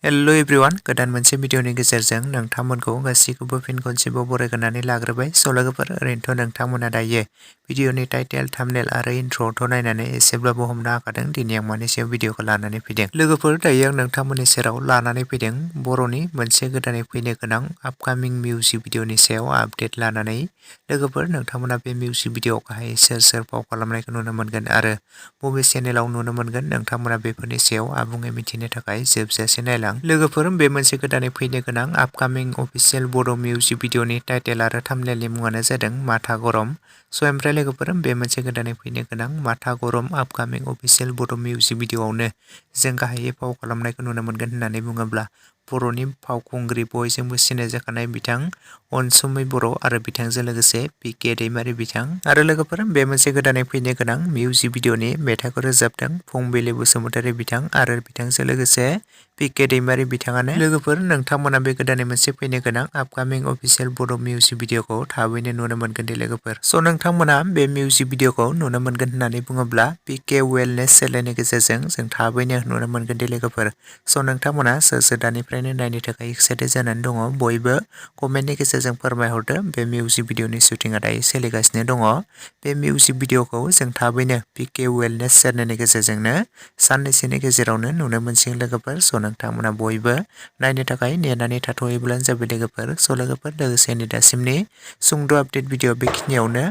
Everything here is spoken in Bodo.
हेलो एवरीवन गोदान मोनसे भिडिअनि गेजेरजों नोंथांमोनखौ गासैखौबो फिन खनसेबाव बरायग्रोनानै लाग्रोबाय लोगोफोर ओरैनोथ' नोंथांमोना दायो भिडिअनि टाइटेल थाम्बनेल आरो इन्ट्र'आवथ' नायनानै एसेब्लाबो हमनो हाखादों दिनै आं मानि सायाव भिडिअखौ लानानै फैदों लोगोफोर दायो आं नोंथांमोननि सेराव लानानै फैदों बर'नि मोनसे गोदानै फैनो गोनां आपकामिं मिउजिक भिडिअनि सायाव आपडेट लानानै लोगोफोर नोंथांमोना बे मिउजिक भिडिअआव गाहाय सोर फाव खालामनायखौ नुनो मोनगोन आरो बबे चेनेलाव नुनो मोनगोन नोंथांमोना बेफोरनि सायाव आबुङै मिथिनो थाखाय जोबजासे नायलां लोगोफोर बे मोनसे गोदानै फैनो गोनां आपकामिं अफिशियेल बड' मिउजिक भिडिअनि टाइटेल आरो थाम्बनेलनि मुङानो जादों माथा गरम ओमफ्राय लोगोफोर बे मोनसे गोदानै फैनो गोनां माथा गरम आपकामिं अफिशियेल बड' मिउजिक भिडिअआवनो जों गाहायै फाव खालामनायखौ नुनो मोनगोन होननानै बुङोब्ला बर'नि फावखुंग्रि बयजोंबो सिनायजाखानाय बिथां अनसुमै बर' आरो बिथांजों लोगोसे पिके दैमारि बिथां आरो लोगोफोर बे मोनसे गोदानै फैनो गोनां मिउजिक भिडिअनि मेथाइखौ रोजाबदों फुंबिलि बसुमतारी बिथां आरो बिथांजों लोगोसे पिके दैमारि बिथाङानो लोगोफोर नोंथांमोना बे गोदानै मोनसे फैनो गोनां आपकामिं अफिशियेल बड' मिउजिक भिडिअखौ थाबैनो नुनो मोनगोन दे लोगोफोर नोंथांमोना बे मिउजिक भिडिअखौ नुनो मोनगोन होननानै बुङोब्ला पिके वेलनेस चेनेलनि गेजेरजों जों थाबैनो नुनो मोनगोन दे लोगोफोर नोंथांमोना सोर दानिफ्रायनो नायनो थाखाय एक्साइटेड जानानै दङ बयबो कमेन्टनि गेजेरजों फोरमायहरदो बे मिउजिक भिडिअनि शुटिंआ दायो सोलिगासिनो दङ बे मिउजिक भिडिअखौ जों थाबैनो पिके वेलनेस चेनेलनि गेजेरजोंनो साननैसोनि गेजेरावनो नुनो मोनसिगोन लोगोफोर नोंथांमोना बयबो नायनो थाखाय नेनानै थाथ'योब्लानो जाबाय लोगोफोर लोगोसेनो दासिमनि सुंद' आपडेट भिडिअ बेखिनियावनो